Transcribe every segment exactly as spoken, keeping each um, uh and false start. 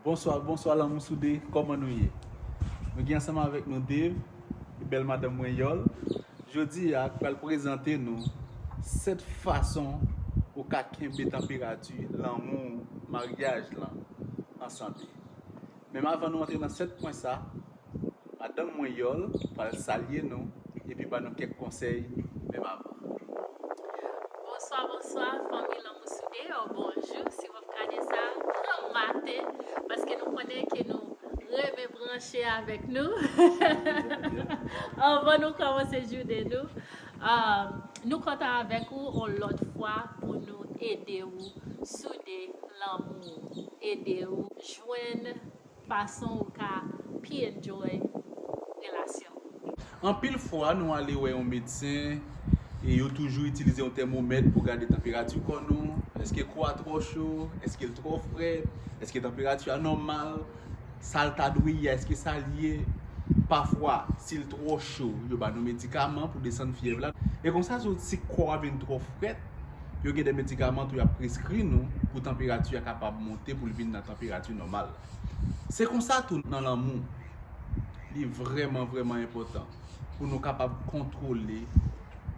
Bonswa, bonswa lanmou soude, kòman nou ye? Nou gen ansanm avèk nou Dave, bèl madanm mwen Yòl. Jodi a, pral prezante nou sèt fason ou ka kenbe tanperati lanmou maryaj lan an sante. Men avan nou antre nan sèt pwen sa, madanm mwen Yòl pral salye nou epi ba nou kèk konsèy menm avan. Bonswa, bonswa, fanmi lanmou soude, o bonjou, si w ap gade sa, gran maten, paske nou konnen ke nou renmen branche avèk nou. Anvan nou kòmanse jounen nou, ah, nou kontan avèk ou yon lòt fwa pou nou ede ou soude lanmou, ede ou jwenn fason ou ka pi enjoy relasyon. Anpil fwa, nou ale wè yon medsen e yo toujou itilize yon tèmomèt pou gade tanperati kò nou. Èske kò a twò cho? Èske l twò frèt? Èske tanperati a nòmal? Sa l ta dwe ye a, èske sa l ye? Pafwa, si l twò cho, yo ba nou medikaman pou desann fyèv la. E konsa tou, si kò a vin twò frèt, yo gen de medikaman tou y ap preskri nou pou tanperati a kapab monte, pou l vin nan tanperati nòmal. Se konsa tou nan lanmou. Li vrèman, vrèman enpòtan pou nou kapab kontwole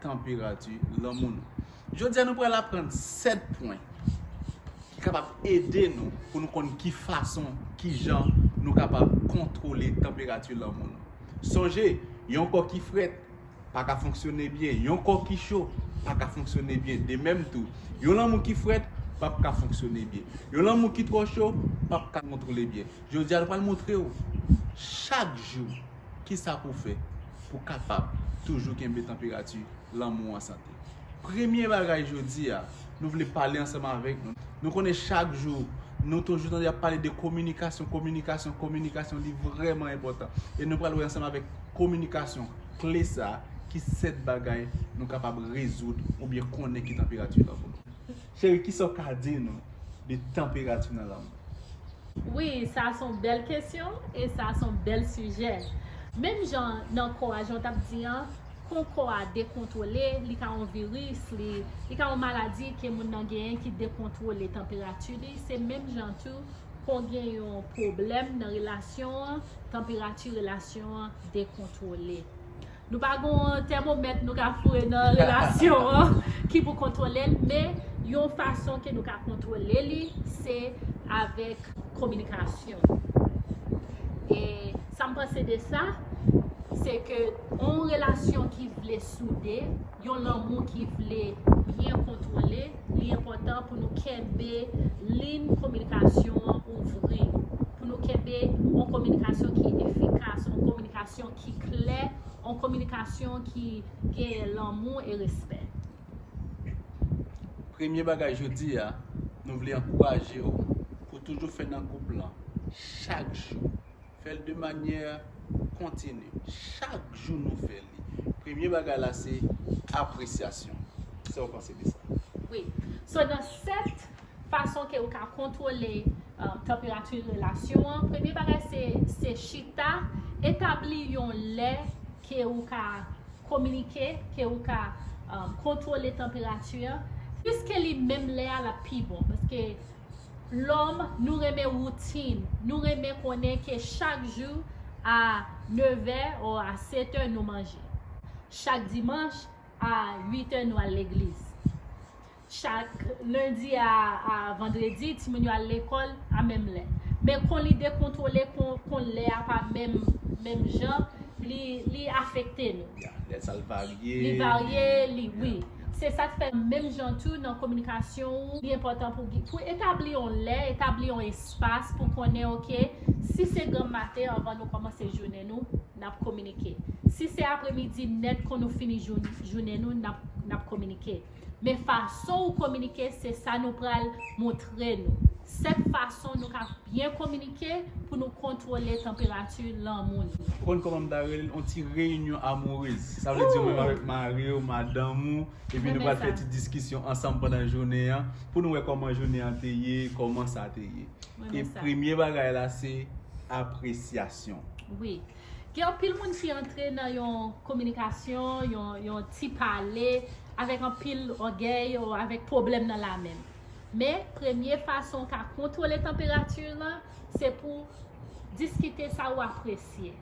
tanperati lanmou nou. Jodi a, nou pral aprann sèt pwen ki kapab ede nou pou nou konn ki fason, ki jan nou kapab kontwole tanperati lanmou nou. Sonje, yon kò ki frèt pa ka fonksyone byen. Yon kò ki cho pa ka fonksyone byen. De menm tou, yon lanmou ki frèt p ap ka fonksyone byen. Yon lanmou ki twò cho p ap ka kontwole byen. Jodi a, nou pral montre w chak jou ki sa pou w fè pou w kapab toujou kenbe tanperati lanmou an sante. Premye bagay jodi a, nou vle pale ansanm avèk nou. Nou konnen chak jou, nou toujou tande y ap pale de kominikasyon, kominikasyon, kominikasyon, li vrèman enpòtan. E nou pral wè ansanm avèk kominikasyon kle sa a, ki sèt bagay nou kapab rezoud oubyen konnen ki tanperati lanmou nou. Cheri, kisa w ka di nou de tanperati nan lanmou? Wi, sa se yon bèl kesyon e sa se yon bèl sijè. Menm jan nan kò a, jan w t ap di an, kon kò a dekontwole, li ka yon viris, li, li ka yon maladi ke moun nan genyen ki dekontwole tanperati li, se menm jan tou kon gen yon pwoblèm nan relasyon an, tanperati relasyon an dekontwole. Nou pa gen yon tèmomèt nou ka foure nan relasyon an ki pou kontwole l, men yon fason ke nou ka kontwole li, se avèk kominikasyon. E sa m panse de sa, se ke yon relasyon ki vle soude, yon lanmou ki vle byen kontwole, li enpòtan pou nou kenbe liy kominikasyon an ouvri, pou nou kenbe yon kominikasyon ki efikas, yon kominikasyon ki klè, yon kominikasyon ki gen lanmou e respè. Premye bagay jodi a, nou vle ankouraje w pou toujou fè nan koup lan chak jou. Fè l de manyè kontini. Chak jou nou fè li. Premye bagay la se apresyasyon. Sa w panse de sa? Wi. So, nan sèt fason ke ou ka kontwole, um, tanperati relasyon an, premye bagay se, se chita, etabli yon lè ke ou ka kominike, ke ou ka, um, kontwole tanperati an. Piske li menm lè a, l ap pi bon. Paske lòm, nou renmen woutin. Nou renmen konnen ke chak jou a nevè ou a setè nou manje. Chak dimanch a uitè nou al legliz. Chak lendi a, a vandredi, timoun yo al lekòl a menm lè. Men kon li dekontwole, kon, kon lè a pa menm, menm jan, li, li afekte nou. Ya, lè sa l varye. Li varye, li, wi. Se sa k fè menm jan tou nan kominikasyon ou, li enpòtan pou, pou etabli yon lè, etabli yon espas pou konnen, oke, si se granm maten anvan nou kòmanse jounen nou, n ap kominike. Si se apremidi nèt kon nou fini jou-, jounen nou, n ap, n ap kominike. Men fason ou kominike, se sa nou pral montre nou. Sèt fason nou ka byen kominike pou nou kontwole tanperati lanmou nou. Ou konn kòman m ta rele l? Yon ti reyinyon amourez. Sa vle di ou menm avèk mari w, madanm ou, epi nou pral fè ti diskisyon ansanm pandan jounen an, pou nou wè kòman jounen an te ye, kòman sa te ye. E premye bagay la, se apresyasyon. Wi. Gen anpil moun ki antre nan yon kominikasyon, yon, yon ti pale, avèk anpil ògèy ou avèk pwoblèm nan lamenm. Men, premye fason w ka kontwole tanperati w lan, se pou diskite sa ou apresye.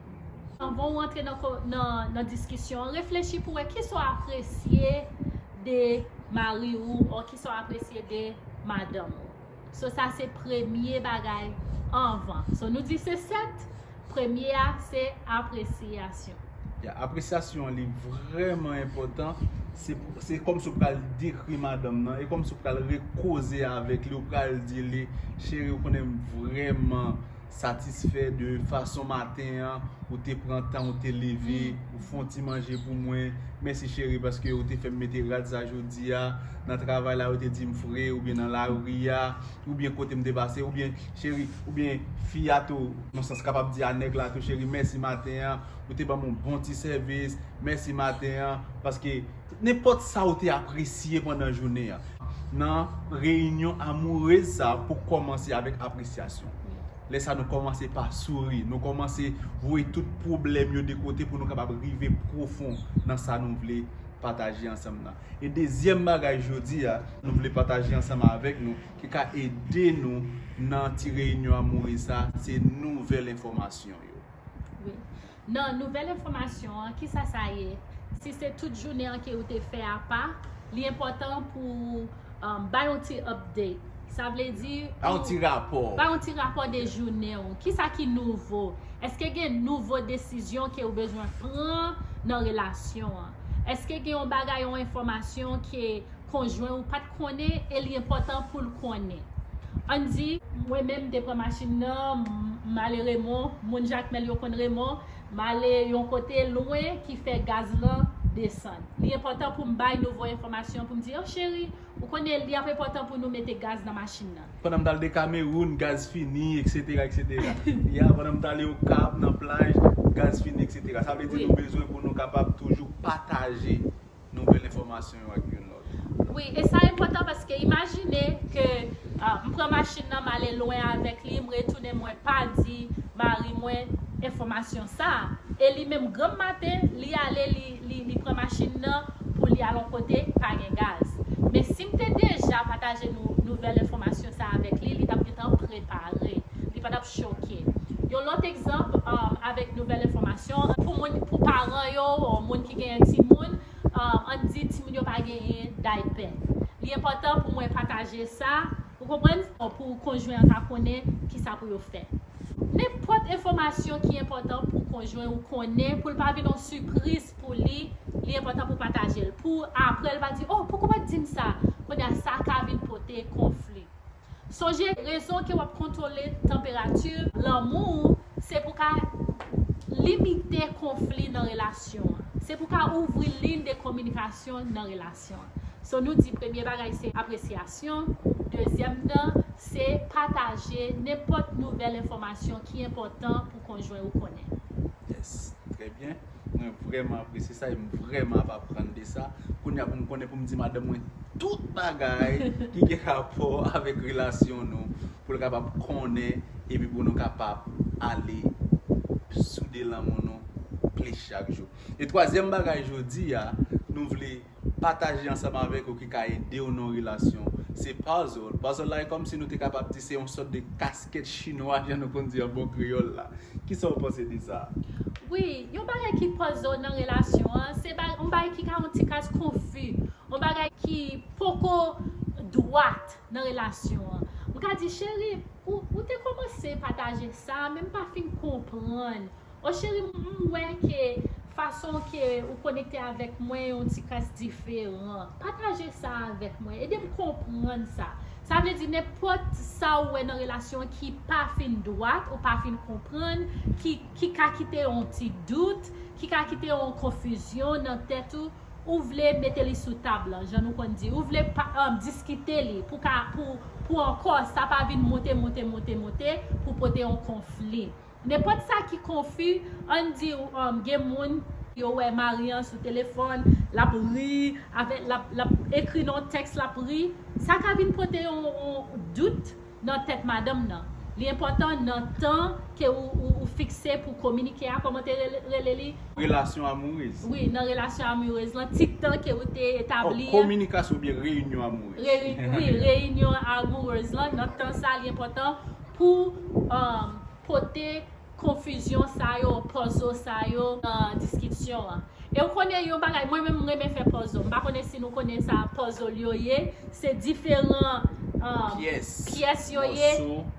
Anvan w antre nan, ko- nan, nan diskisyon an, reflechi pou wè kisa w apresye de mari ou, ou kisa w apresye de madanm ou. So, sa se premye bagay anvan. So, nou di se sèt, premye a se apresyasyon. Ya, apresyasyon an, li vrèman enpòtan. Se pou- se kòmsi w pral dekri madanm nan, e kòmsi w pral rekoze avèk li, ou pral di li, cheri, ou konnen m vrèman satisfè de fason maten an, ou te pran tan, ou te leve, ou fè yon ti manje pou mwen. Mèsi cheri, paske ou te fè m mete rad sa jodi a. Nan travay la, yo te di m fre, oubyen nan lari a, oubyen kote m te pase, oubyen cheri, oubyen fi a tou, nan sans kapab di a nèg la tou, cheri, mèsi maten an, ou te ban m yon bon ti sèvis, mèsi maten an, paske nenpòt sa ou te apresye pandan jounen an. Nan reyinyon amourez sa, pou kòmanse avèk apresyasyon. Lè sa nou kòmanse pa souri, nou kòmanse voye tout pwoblèm yo de kote pou nou kapab rive pwofon nan sa nou vle pataje ansanm nan. E dezyèm bagay jodi a, nou vle pataje ansanm avèk nou, ki ka ede nou nan ti reyinyon amourez sa, se nouvèl enfòmasyon yo. Wi. Nan nouvèl enfòmasyon an, kisa sa ye? Si se tout jounen an ke ou te fè apa, li enpòtan pou um, bay yon ti update. Sa vle di Bay yon ti rapò. Bay yon ti rapò de jounen w. Kisa ki nouvo? Èske gen nouvo desizyon ke ou bezwen pran nan relasyon an? Èske gen yon bagay, yon enfòmasyon ke konjwen ou pa t konnen e li enpòtan pou l konnen? Ann di, mwen menm m te pran machin nan, m- m ale Remon, moun Jakmèl yo konn Remon, m ale yon kote lwen ki fè gaz lan desann. Li enpòtan pou m bay nouvo enfòmasyon pou m di, oh cheri, ou konnen li ap enpòtan pou nou mete gaz nan machin nan. Pandan m t al de Kamewoun, gaz fini, etsetera, etsetera. Ya, pandan m t ale Okap, nan plaj, gaz fini, etsetera. Sa vle di Wi. nou bezwen pou nou kapab toujou pataje nouvèl enfòmasyon yo ak youn lòt. Wi, e sa enpòtan paske imajine ke ah, m pran machin nan, m ale lwen avèk li, m retounen, mwen pa di mari mwen enfòmasyon sa a. E li menm granm maten, li ale, li, li, li pran machin nan pou li al yon kote, pa gen gaz. Men si m te deja pataje nou, nouvèl enfòmasyon sa a avèk li, li t ap gentan prepare. Li pa t ap choke. Yon lòt egzanp, um, avèk nouvèl enfòmasyon, pou moun, pou paran yo, ou moun ki genyen timoun, um, ann di timoun yo pa genyen daypè. Li enpòtan pou mwen pataje sa, ou konprann? Pou konjwen an ka konnen kisa pou yo fè. Nenpòt enfòmasyon ki enpòtan pou konjwen ou konnen, pou l pa vin yon sipriz pou li, li enpòtan pou pataje l. Pou apre l pa di, oh, poukò w pa t di m sa? Kounye a, sa ka vin pote konfli. Sonje, rezon ke w ap kontwole tanperati lanmou w, se pou ka limite konfli nan relasyon an. Se pou ka ouvri liy de kominikasyon nan relasyon an. So, nou di premye bagay se apresyasyon, dezyèm nan se pataje nenpòt nouvèl enfòmasyon ki enpòtan pou konjwen ou konnen. Yes, trè byen. Mwen vrèman apresye sa e m vrèman ap aprann de sa. Kounye a pou m konnen pou m di madanm mwen tout bagay ki gen rapò avèk relasyon nou, pou l kapab konnen epi pou nou kapab ale soude lanmou nou plis chak jou. E twazyèm bagay jodi a, nou vle pataje ansanm avèk ou ki ka ede w nan relasyon, se puzzle. Puzzle la e kòmsi nou te kapab di se yon sòt de kaskèt chinwa, jan nou konn di an bon kreyòl la. Kisa w panse de sa? Wi, yon bagay ki puzzle nan relasyon an, se ba- yon bagay ki ka yon ti kras konfi, yon bagay ki poko dwat nan relasyon an. M ka di, cheri, ou, ou te kòmanse pataje sa, men m pa fin konprann. O cheri, m wè ke fason ke ou konekte avèk mwen yon ti kras diferan. Pataje sa avèk mwen. Ede m konprann sa. Sa vle di nenpòt sa ou wè nan relasyon an ki pa fin dwat, ou pa fin konprann, ki, ki ka kite yon ti dout, ki ka kite yon konfizyon nan tèt ou, ou vle mete li sou tab lan, jan nou konn di. Ou vle pa, um, diskite li pou ka, pou, pou ankò sa pa vin monte, monte, monte, monte, pou pote yon konfli. Nenpòt sa ki konfi, ann di, um, gen moun, yo wè mari an sou telefòn, l ap ri, avè, l ap, l ap ekri nan yon tèks, l ap ri. Sa ka vin pote yon, yon dout nan tèt madanm nan. Li enpòtan nan tan ke ou, ou, ou fikse pou kominike a, kòman te rele, rele li? Relasyon amourez. Wi, nan relasyon amourez lan, ti tan ke ou te etabli an. Kominikasyon oubyen reyinyon amourez. Wi, reyinyon amourez lan, nan tan sa, li enpòtan pou um, pote konfizyon sa yo, puzzle sa yo nan diskisyon an. E ou konnen yon bagay, mwen menm m renmen fè puzzle. M pa konnen si nou konnen sa puzzle yo ye. Se diferan um, pyès yo ye.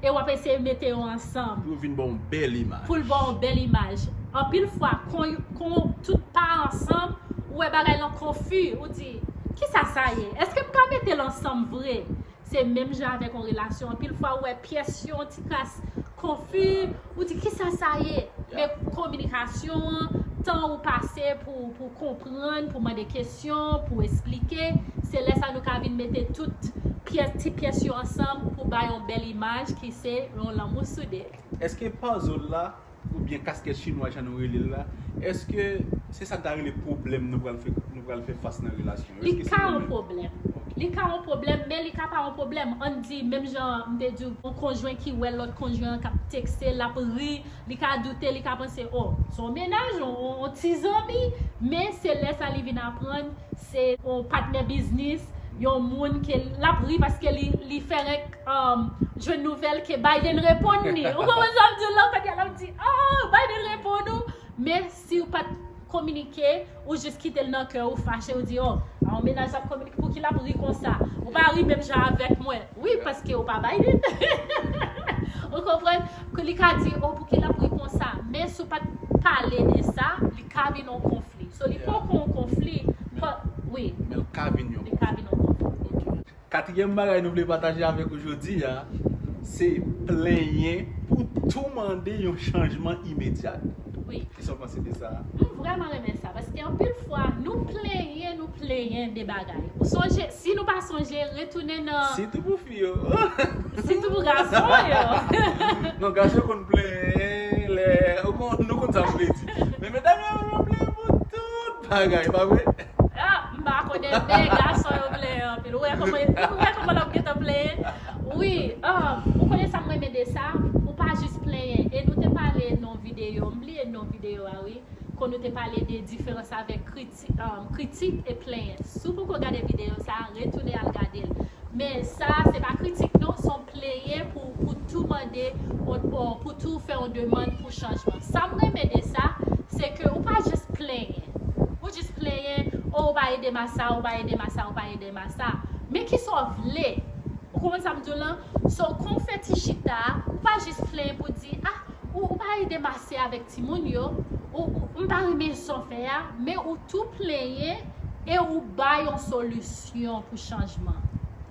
E w ap eseye mete yo ansanm. Pou vin ba yon bèl imaj. Pou l ba yon bèl imaj. Anpil fwa, kon, kon tout pa ansanm, ou wè bagay lan konfi. Ou di, kisa sa ye? Èske m ka mete l ansanm vre? Se menm jan avèk yon relasyon. Anpil fwa, ou wè pyès yo yon ti kras konfi, ou di, kisa sa ye? Men kominikasyon an, tan ou pase pou, pou konprann, pou mande kesyon, pou esplike, se lè sa nou ka vin mete tout pyès, ti pyès yo ansanm pou bay yon bèl imaj ki se yon lanmou soude. Èske puzzle la, oubyen kaskèt chinwa jan nou rele l la, èske se sa n ta rele pwoblèm nou pral fè, nou pral fè fas nan relasyon yo? Li ka yon pwoblèm. Li ka yon pwoblèm, men li ka pa yon pwoblèm. Ann di, menm jan m te di w, yon konjwen ki wè lòt konjwen an k ap tekste, l ap ri, li ka doute, li ka panse, o, se yon mennaj, yon, yon ti zanmi, men se lè sa li vin aprann, se yon patnè biznis, yon moun ke l ap ri paske li, li fè rèk um, jwenn nouvèl ke Biden reponn li. Ou konprann sa m di w la? Kounye a l ap di, oh, Biden reponn ou. Men si w pa t kominike, ou jis kite l nan kè w, ou fache, ou di, oh, a yon mennaj ap kominike, pouki l ap ri konsa? Ou pa ri menm jan avèk mwen. Wi, paske ou pa Biden. Ou konprann? Ke li ka di, oh, pouki l ap ri konsa? Men si w pa t pale de sa, li ka vin yon konfli. So, li poko yon konfli. Wi. Men l ka vin yon konfli. Li ka vin yon konfli. Katriyèm bagay nou vle pataje avèk ou jodi a, se plenyen pou tou mande yon chanjman imedya. Wi. Kisa w panse de sa? M vrèman renmen sa, paske anpil fwa, nou plenyen, nou plenyen de bagay. Ou sonje, si nou pa sonje, retounen nan... Sitou pou fi yo. Sitou pou gason yo. Non, gason yo konn plenyen, lè, ou konn, nou konn sa m vle di. Men medam yo, yo plenyen pou tout bagay, pa vre? Ah, m pa konnen, men gason yo plenyen anpil. Ou wè kòman, ou wè kòman l ap gentan plenyen? Wi, ah, ou konnen sa m renmen de sa? Ou pa jis plenyen. E nou te pale nan videyo, m bliye nan videyo a, wi. Kon nou te pale de diferans avèk kriti-, ah, kritik e plenyen. Si w poko gade videyo sa, retounen al gade l. Men sa, se pa kritik non, se yon plenyen pou, pou tou mande, pou, pou tou fè yon demann pou chanjman. Sa m renmen de sa, se ke ou pa jis plenyen. Ou jis plenyen, oh, ou pa ede m a sa, ou pa ede m a sa, ou pa ede m a sa. Men kisa w vle? Ou konprann sa m di w lan? So, kon w fè ti chita a, ou pa jis plenyen pou di, ah, ou, ou pa ede m ase avèk timoun yo, ou, ou, m pa renmen sa w fè a, men ou tou plenyen e ou bay yon solisyon pou chanjman.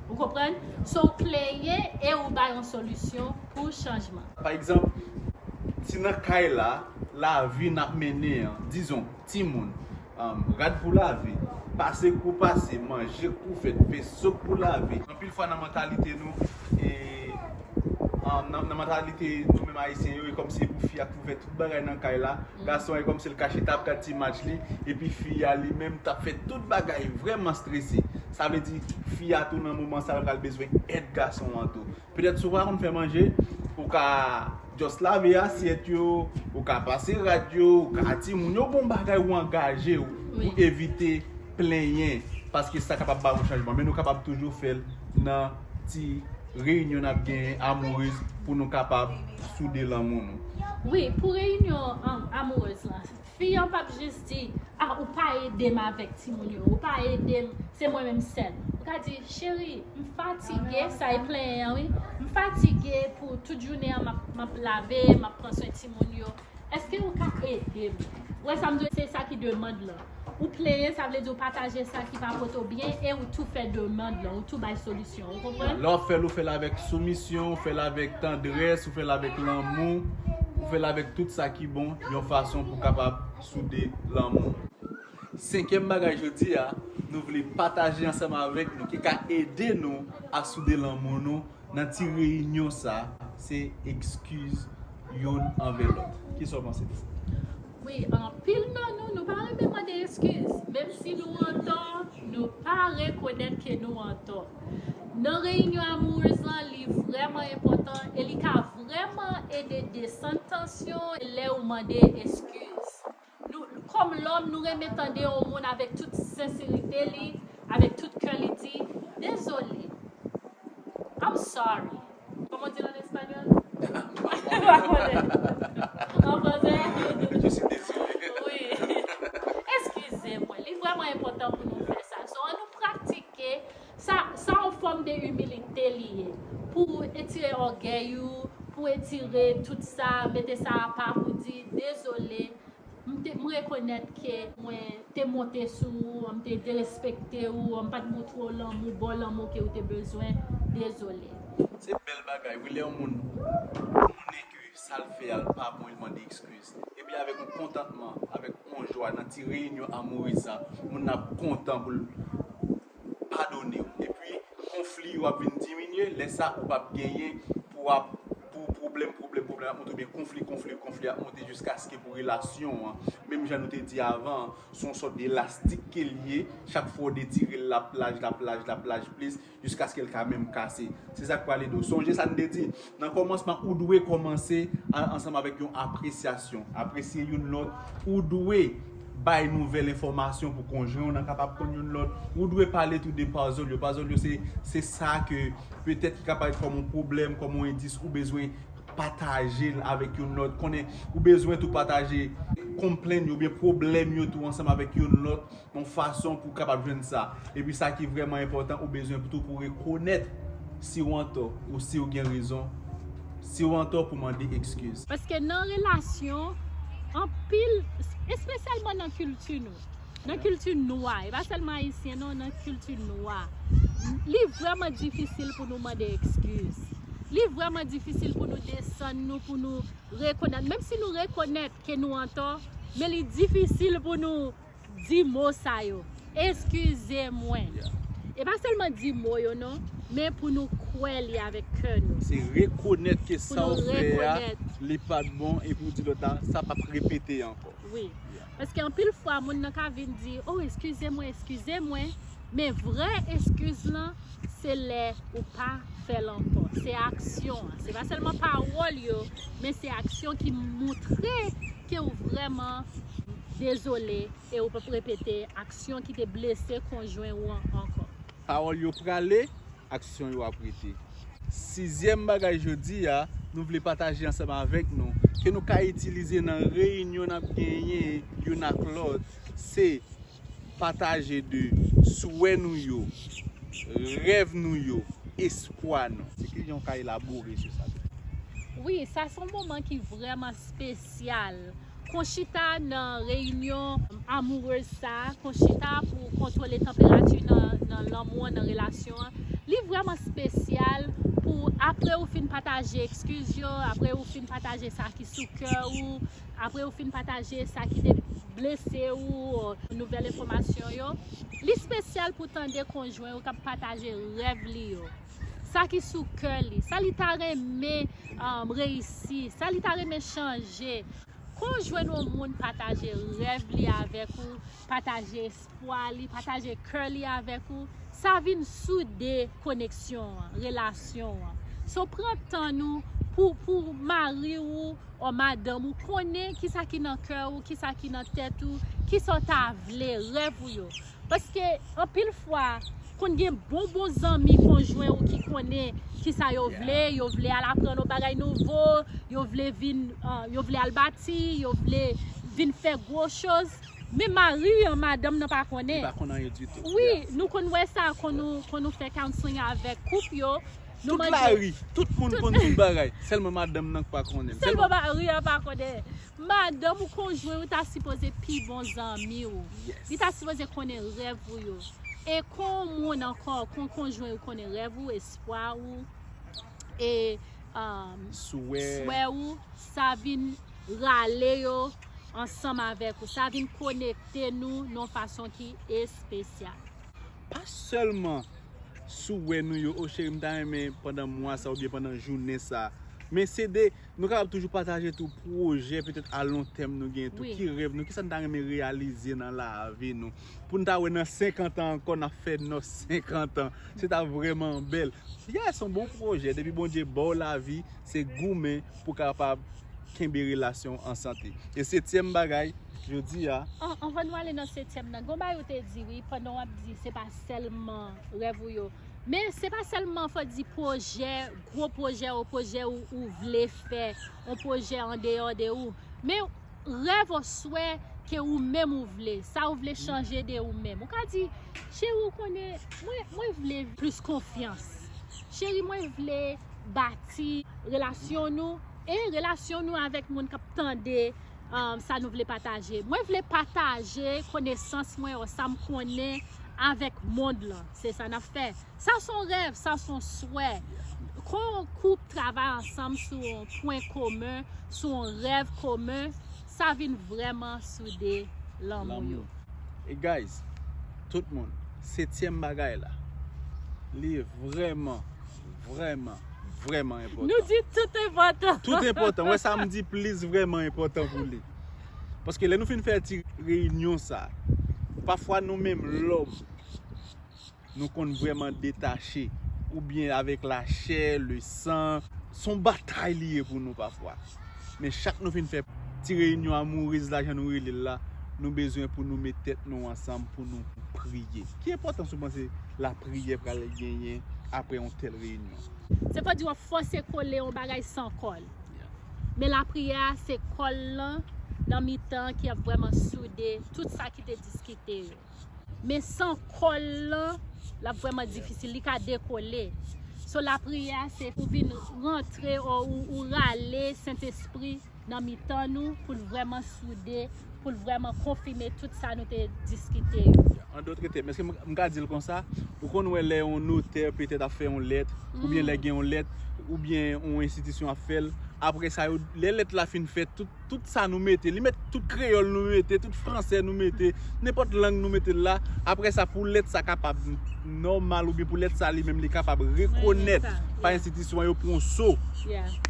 Ou konprann? So, ou plenyen e ou bay yon solisyon pou chanjman. Pa egzanp, si nan kay la, lavi n ap mennen an, dizon, timoun, um, rad pou lave, pase k pou pase, manje k pou fèt, veso k pou lave. Anpil fwa nan mantalite nou, e, um, nan, nan mantalite nou menm Ayisyen yo, e kòmsi e pou fi a k pou fè tout bagay nan kay la, gason an e kòmsi l ka chita ap gad ti match li, epi fi a li menm t ap fè tout bagay, vrèman strese. Sa vle di, fi a tou nan moman sa l pral bezwen èd gason an tou. Petèt si w pa konn fè manje, ou ka just lave asyèt yo, ou ka pase rad yo, ou ka, timoun yo, bon bagay ou angaje w pou evite plenyen, paske sa kapab ba w chanjman, men nou kapab toujou fè l nan ti reyinyon n ap genyen amourez pou nou kapab soude lanmou nou. Wi, pou reyinyon, um, amourez lan, fi an p ap jis di, ah, ou pa ede m avèk timoun yo, ou pa ede m, se mwen menm sèl. Ou ka di, cheri, m fatige, sa e plenyen an, wi. M fatige pou tout jounen an, m ap, m ap lave, m ap pran swen timoun yo. Èske ou ka ede m? Ou wè sa m di w, se sa ki demann lan. Ou plenyen, sa vle di ou pataje sa ki pa pote w byen e ou tou fè demann lan, ou tou bay solisyon. Ou konprann? Lè w ap fè l, ou fè l avèk soumisyon, ou fè l avèk tandrès, ou fè l avèk lanmou, ou fè l avèk tout sa ki bon, yon fason pou w kapab soude lanmou. Senkyèm bagay jodi a, nou vle pataje ansanm avèk nou, ki ka ede nou a soude lanmou nou nan ti reyinyon sa, se ekskiz youn anvè lòt. Kisa w panse de sa? Wi, anpil nan nou, nou pa renmen mande ekskiz. Menm si nou antò, nou pa rekonèt ke nou antò. Nan reyinyon amourez lan, li vrèman enpòtan e li ka vrèman ede desann tansyon lè ou mande eskiz. Nou, kòm lòm, nou renmen tande yon moun avèk tout senserite li, avèk tout kè li di, dezole, I'm sorry. Kòman w di l an espanyòl? M pa konnen. An fransè? Je suis désolé. Wi. Eskize mwen. Li vrèman enpòtan pou nou fè sa. So, ann nou pratike sa, sa yon fòm de imilite li ye. Pou etire ògèy ou, pou etire tout sa, mete sa apa pou di, dezole, m te, m rekonèt ke mwen te monte sou ou, m te derespekte ou, m pa t montre w lanmou, ba w lanmou ke ou te bezwen, dezole. Se bèl bagay, wi, lè yon moun konnen ke sa l fè a l pa bon, l mande eskiz. Epi avèk yon kontantman, avèk yon jwa nan ti reyinyon amourez sa, moun nan ap kontan pou l padone w. Epi, konfli yo ap vin diminye, lè sa ou p ap genyen pou ap, pou pwoblèm, pwoblèm, pwoblèm ap monte, oubyen konfli, konfli, konfli ap monte jiskaske pou relasyon an. Menm jan nou te di avan, se yon sòt de elastik ke l ye, chak fwa w detire l, l ap laj, l ap laj, l ap laj plis, jiskaske l ka menm kase. Se sa k pral ede w. Sonje sa n te di, nan kòmansman, ou dwe kòmanse a, ansanm avèk yon apresyasyon. Apresye youn lòt, ou dwe bay nouvèl enfòmasyon pou konjwen w nan kapab konn youn lòt. Ou dwe pale tou de pazòl yo. Pazòl yo se, se sa ke petèt ki ka parèt kòm yon pwoblèm, kòm yon endis ou bezwen pataje l avèk youn lòt. Konnen ou bezwen tou pataje konplenn yo oubyen pwoblèm yo tou ansanm avèk youn lòt, yon fason pou w kapab jwenn sa. Epi sa ki vrèman enpòtan, ou bezwen tou pou rekonèt si w antò ou si w gen rezon. Si w antò pou mande eskiz. Paske nan relasyon, anpil, espesyalman nan kilti nou, nan kilti nwa, e pa sèlman ayisyen non, nan kilti nwa, li vrèman difisil pou nou mande eskiz. Li vrèman difisil pou nou desann nou, pou nou rekonèt. Menm si nou rekonèt ke nou antò, men li difisil pou nou di mo sa yo. Eskize mwen. Yeah. E pa sèlman di mo yo non, men pou nou kwè li avèk kè nou. Se rekonèt ke sa w fè a, li pa t bon, epi w di lòt la, sa p ap repete ankò. Wi. Yeah. Paske anpil fwa, moun nan ka vin di, oh, eskize mwen, eskize mwen. Men vrè eskiz lan, se lè ou pa fè l ankò. Se aksyon an. Se pa sèlman pawòl yo, men se aksyon ki montre ke ou vrèman dezole e ou p ap repete aksyon ki te blese konjwen ou an ankò. Pawòl yo prale, aksyon yo ap rete. Sizyèm bagay jodi a, nou vle pataje ansanm avèk nou, ke nou ka itilize nan reyinyon n ap genyen youn ak lòt, se pataje de swè nou yo, rèv nou yo, espwa nou. Se ki jan w ka elabore sou sa? Wi, sa se yon moman ki vrèman espesyal. Kon chita nan reyinyon amourez sa, kon chita pou kontwole tanperati nan, nan lanmou an, nan relasyon an, li vrèman espesyal pou apre ou fin pataje eskiz yo, apre ou fin pataje sa ki sou kè ou, apre ou fin pataje sa ki te blese ou, nouvèl enfòmasyon yo, li espesyal pou tande konjwen ou k ap pataje rèv li yo, sa ki sou kè li, sa li ta renmen, um, reyisi, sa li ta renmen chanje. Kon w jwenn yon moun pataje rèv li avèk ou, pataje espwa li, pataje kè li avèk ou, sa vin soude koneksyon an, relasyon an. So, pran tan nou pou, pou mari ou, o madanm ou konnen kisa ki nan kè ou, kisa ki nan tèt ou, kisa w ta vle, rèv ou yo. Paske anpil fwa, konn gen bon bon zanmi konjwen ou ki konnen kisa yo vle, yo vle al aprann yon bagay nouvo, yo vle vin, ah, yo vle al bati, yo vle vin fè gwo choz. Men mari an, madanm nan pa konnen. Li pa konn anyen ditou. Wi, nou konn wè sa, konn nou, konn nou fè counseling avèk koup yo. Tout lari, tout moun konn tout bagay. Sèlman madanm nan k pa konnen. Sèlman mari an pa konnen. Madanm ou konjwen ou ta sipoze pi bon zanmi w. Yes. Li ta sipoze konnen rèv ou yo. E kon moun ankò, kon konjwen ou konnen rèv ou, espwa ou, e, um, swè ou, sa vin rale yo ansanm avèk ou. Sa vin konekte nou nan yon fason ki espesyal. Pa sèlman swè nou yo, o cheri, m ta renmen pandan mwa sa oubyen pandan jounen sa, Men se de, nou kapab toujou pataje tou pwojè petèt a lon tèm nou genyen tou. Wi. Ki rèv nou, kisa n ta renmen reyalize nan lavi nou. Pou n ta wè nan senkant an ankò, n ap fè nò senkant an. Se ta vrèman bèl. Yeah, se yon bon pwojè. Depi Bondye ba w lavi, se goumen pou kapab kenbe relasyon an sante. E setyèm bagay, jodi a. An, anvan nou ale nan setyèm nan, gon bagay ou te di wi, pandan w ap di se pa sèlman rèv ou yo. Men se pa sèlman fò di pwojè, gwo pwojè ou pwojè ou, ou vle fè, yon pwojè andeyò de ou. Men rèv oswè ke ou menm ou vle, sa ou vle chanje de ou menm. Ou ka di, cheri, ou konnen, mwen, mwen vle plis konfyans. Cheri, mwen vle bati relasyon nou e relasyon nou avèk moun k ap tande, um, sa nou vle pataje. Mwen vle pataje konesans mwen ou sa m konnen avèk mond lan. Se sa n ap fè. Sa se yon rèv, sa se yon swè. Kon koup travay ansanm sou yon pwen komen, sou yon rèv komen, sa vin vrèman soude lanmou yo. Lanmou. E guys, tout moun, setyèm bagay la, li vrèman, vrèman, vrèman enpòtan. Nou di tout enpòtan. Tout enpòtan. Wè sa m di plis vrèman enpòtan pou li. Paske lè nou fin fè ti reyinyon sa, pafwa nou menm lòm, nou konn vrèman detache, oubyen avèk lachè, le san, se yon batay li ye pou nou pafwa. Men chak nou fin fè ti reyinyon amourez la, jan nou rele l la, nou bezwen pou nou met tèt nou ansanm pou nou priye. Ki enpòtans ou panse lapriyè pral genyen apre yon tèl reyinyon? Se fò di w ap fòse kole yon bagay san kòl. Yeah. Men lapriyè a se kòl lan nan mitan ki ap vrèman soude tout sa ki te diskite yo. Men san kòl lan, l ap vrèman difisil, li ka dekole. So lapriyè a se ou vin rantre ou, ou, ou rale Sentespri nan mitan nou pou l vrèman soude, pou l vrèman konfime tout sa nou te diskite yo. An dòt tèm, èske m, m ka di l konsa, ou konn wè lè yon notè petèt ap fè yon lèt, oubyen lè gen yon lèt, oubyen yon enstitisyon ap fè l, apre sa, yo, lè lèt la fin fèt, tout, tout sa nou mete, li mèt tout kreyòl nou mete, tout fransè nou mete, nenpòt lang nou mete l la, apre sa, pou lèt sa kapab nòmal, oubyen pou lèt sa li menm li kapab rekonèt pa enstitisyon an, yo pran yon so,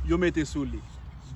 yo mete sou li.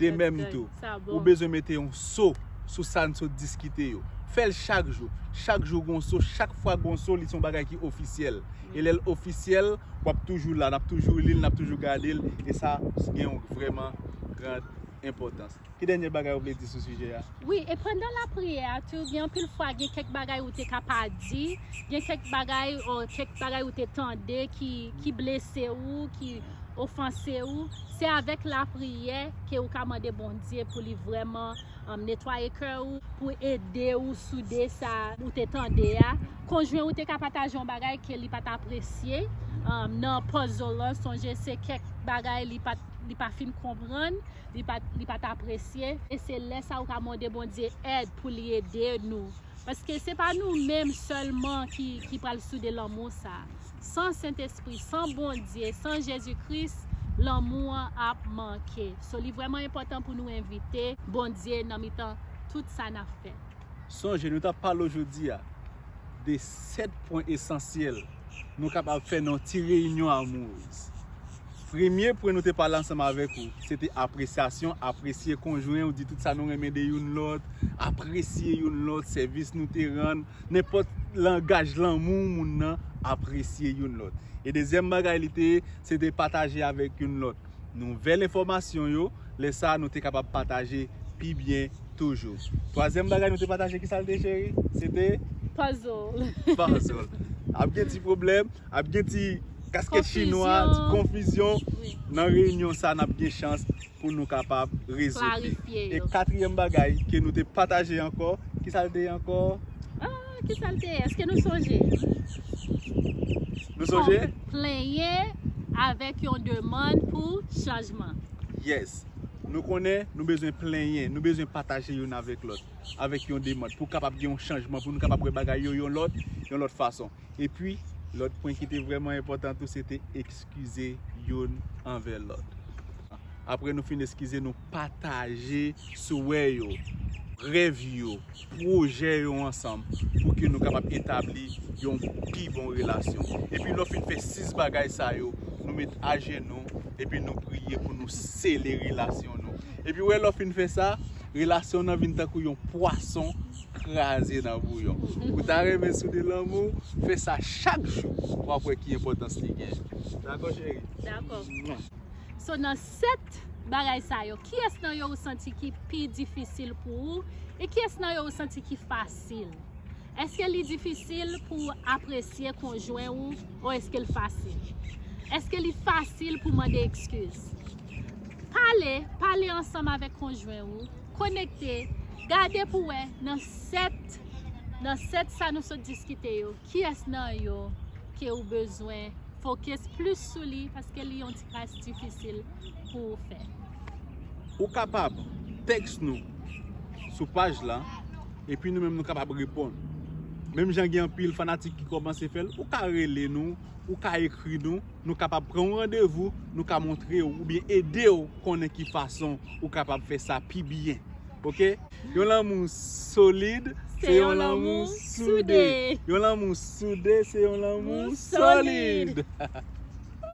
De menm tou, ou bezwen mete yon so sou sa n sot diskite yo. Fè l chak jou. Chak jou gon so, chak fwa gon so, li se yon bagay ki ofisyèl. E lè l ofisyèl, w ap toujou la, n ap toujou li l, n ap toujou gade l, e sa gen yon vrèman gran enpòtans. Ki dènye bagay ou vle di sou sijè a? Wi, e pandan lapriyè a tou, gen anpil fwa gen kèk bagay ou te ka pa di, gen kèk bagay, o, kèk bagay ou te tande ki, ki blese ou, ki ofanse ou. Se avèk lapriyè ke ou ka mande Bondye pou li vrèman, um, netwaye kè ou, pou ede ou soude sa ou te tande a. Konjwen ou te ka pataje yon bagay ke li pa t apresye, um, nan puzzle lan, sonje se kèk bagay li pa t, li pa fin konprann, li pa, li pa t apresye. E se lè sa ou ka mande Bondye èd pou li ede nou. Paske se pa nou menm sèlman ki, ki pral soude lanmou sa. San Sentespri, san Bondye, san Jezi Kris, lanmou an ap manke. So, li vrèman enpòtan pou nou envite Bondye nan mitan tout sa n ap fè. Sonje, nou t ap pale w jodi a de sèt pwen esansyèl nou kapab fè nan yon ti reyinyon amourez. Premye pwen nou te pale ansanm avèk ou, se te apresyasyon, apresye konjwen ou, di tout sa nou renmen de youn lòt, apresye youn lòt, sèvis nou te rann, nenpòt langaj lanmou moun nan, apresye youn lòt. E dezyèm bagay li te ye, se te pataje avèk youn lòt nouvèl enfòmasyon yo, lè sa a nou te kapab pataje pi byen toujou. Twazyèm bagay nou te pataje, kisa l te, cheri? Se te? Puzzle. Puzzle. Ap gen ti pwoblèm, ap gen ti kaskèt chinwa, ti konfizyon. Wi. Nan reyinyon sa, n ap gen chans pou nou kapab rezoud li. Klarifye yo. E katriyèm bagay ke nou te pataje ankò, kisa l te ye ankò? Ah, kisa l te ye? Èske nou sonje? Nou sonje? Plenyen avèk yon demann pou chanjman. Yes. Nou konnen nou bezwen plenyen, nou bezwen pataje youn avèk lòt, avèk yon demann pou kapab gen yon chanjman, pou nou kapab wè bagay yo yon lòt, yon lòt fason. Epi, lòt pwen ki te vrèman enpòtan tou, se te eskize youn anvè lòt. Apre nou fin eskize, nou pataje swè yo, rèv yo, pwojè yo ansanm pou ke nou kapab etabli yon pi bon relasyon. Epi lè w fin fè sis bagay sa yo, nou met ajenou, epi nou priye pou nou sele relasyon nou. Epi wè lè w fin fè sa, relasyon nan vin tankou yon pwason kraze nan bouyon. Ou ta renmen soude lanmou, fè sa chak jou, w ap wè ki enpòtans li gen. Dakò, cheri? Dakò. So nan sèt bagay sa yo, kiyès nan yo ou santi ki pi difisil pou ou e kiyès nan yo ou santi ki fasil? Èske li difisil pou w apresye konjwen ou ou èske l fasil? Èske li fasil pou mande ekskiz? Pale, pale ansanm avèk konjwen ou, konekte, gade pou wè nan sèt nan sèt sa nou sot diskite yo, kiyès nan yo ke ou bezwen fokis plis sou li paske li yon ti kras difisil pou ou fè. Ou kapab tèks nou sou paj la, epi nou menm nou kapab reponn. Menm jan gen anpil fanatik ki kòmanse fè l, ou ka rele nou, ou ka ekri nou, nou kapab pran yon randevou, nou ka montre w oubyen ede w konnen ki fason ou kapab fè sa pi byen. Oke? Yon lanmou solid, se yon lanmou soude. Yon lanmou soude, se yon lanmou solid.